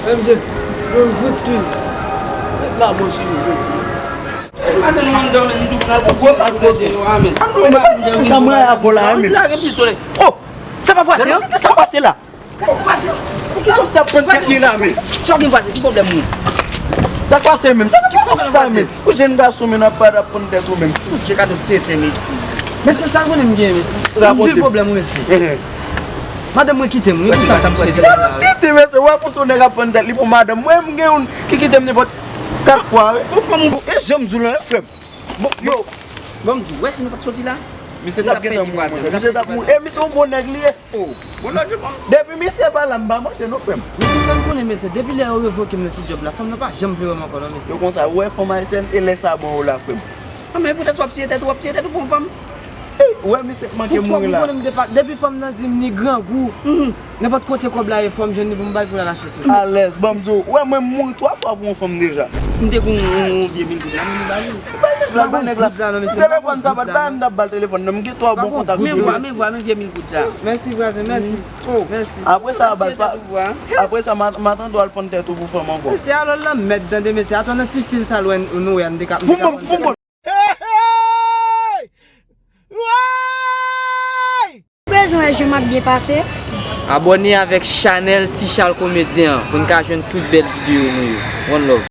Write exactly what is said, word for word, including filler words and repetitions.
Mesye, yo fout tou. Met la bon sou yo, yo tou. Maten nou anndan, men nou tou pral gwo mat koze yo a, men. Sa mwen a vola a, men. Lage ti solèy. Oh! Sa pa vwase, an? Kite sa pase la. Vwase. Poukisa w sa pran tèt li la, men? Sa w gen vwase? Ki pwoblèm ou? Sa k pase menm? Sa k pase sa menm? Ou jèn gason, men, ap pa ap pran tèt ou menm. Ou tcheka tout tenten, mesye. Mesye, sa konnen m gen, mesye. Rakonte. M gen pwoblèm, mesye. Madanm mwen kite m, wi, pou sa m t ap soti la. Tete, mesye, wè pou se yon nèg ap pran tèt li pou madanm. Mwen, m gen youn ki kite m nenpòt kat fwa, wi. Bon, fòm ou, e jan m di w lan, frè m. Bon, yo. Bon, m di w, wè, si nou pa t soti la, misye t ap gentan mouri, monchè. Misye t ap mouri. E misye yon bon nèg li ye. Oh, bon, lòt jou, bon. Depi misye pa la, m pa manje non, frè m. Mesye, sa n konnen, mesye, depi lè yo revoke m nan ti djòb la, fanm nan pa janm vle wè m ankò non, mesye. Yo konsa, ou wè fanm ayisyèn, e lè sa bon ou la, frè m. Ah, men poutèt w ap tiye tèt ou, w ap tiye tèt ou pou yon fanm. Ey, ou wè misye k manke mouri la. Pou kòb ou konnen m te pa, depi fanm nan di m li grangou. Nenpòt kote kòb la ye, fò m jwenn li pou m bay pou l al achte sosis. Alèz, ban m di w, ou wè mwen m mouri twa fwa pou yon fanm deja. M te gon yon vye mil goud la, men m ba li. Bay nèg la, bay nèg la. Ti telefòn sa pa t bay, m t ap ba l telefòn nan, m gen twò bon kontak sou li. Men vwa, men vwa, men vye mil goud sa. Mèsi, vwazen, mèsi. Oh, mèsi. Apre sa, baz pa, apre sa, m a, m a tande w al pran tèt ou pou fanm ankò. Se alò l lanmèd, tande, mesye. Atò nan ti fil sa lwen nou wè a, n te ka, m te ka pran tèt. Hey, hey! Woy! Ou bezwen wè jan m ap byen pase? Abòne avèk chanèl Ti Chal Komedyen an pou n ka jwenn tout bèl videyo nou yo. One love.